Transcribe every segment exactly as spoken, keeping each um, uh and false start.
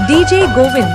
DJ Govind.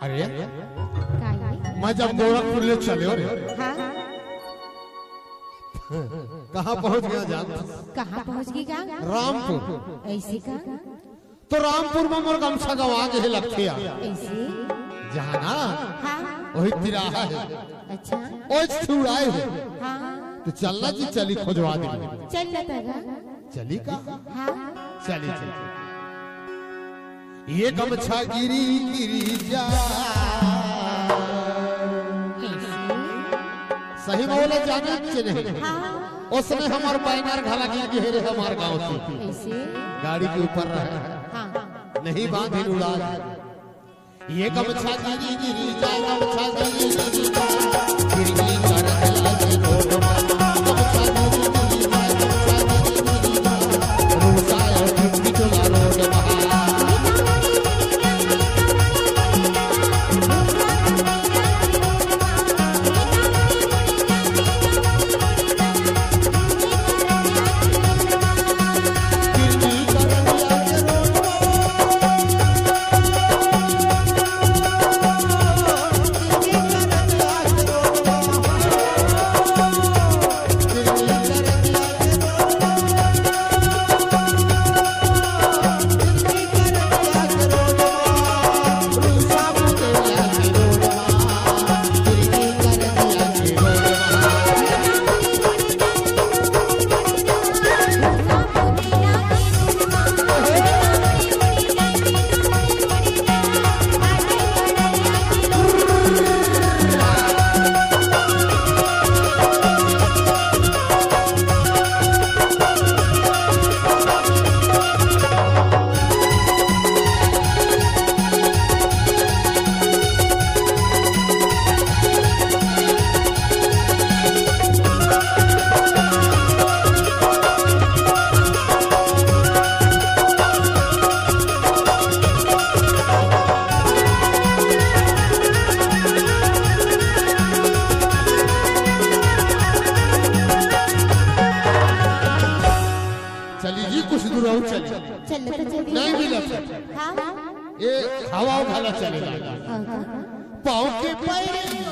अरे, काय? मैं जब गोरखपुर ले चले हो रे, हाँ। कहाँ पहुँच गया जान? कहाँ पहुँच गई का? रामपुर। ऐसे का? तो रामपुर में मोर गमछा गवा गे हे लगथे यार। ऐसे? जहाँ ना, हाँ। वही तिराहा है। अच्छा। ओए छुड़ाए हो। हाँ। तो चलना जी, चली खोजवा दे। चल ना तगा। चली का? हाँ। चली, चली। ये गमछा गिरी, गिरी जा। कैसे? सही में बोले जाने च नहीं। हाँ। उसने हमार बैनर घला गिर गे रे हमार गाँव से। कैसे? गाड़ी के ऊपर रहे। हाँ। नहीं बांधी उड़ा। ये गमछा गिरी, गिरी जा, गमछा गिरी, गिरी जा। गिरी, गिरी कर चला के रोड पर। गमछा गिरी, गिरी जा, गमछा गिरी, गिरी जा। रूसा है टुट्टी चोला रोड पर। चली जी, कुछ दूर और चली। चल तो चली। नहीं मिलत। हाँ। ये हवा घला चले। हाँ। पाँव के पैर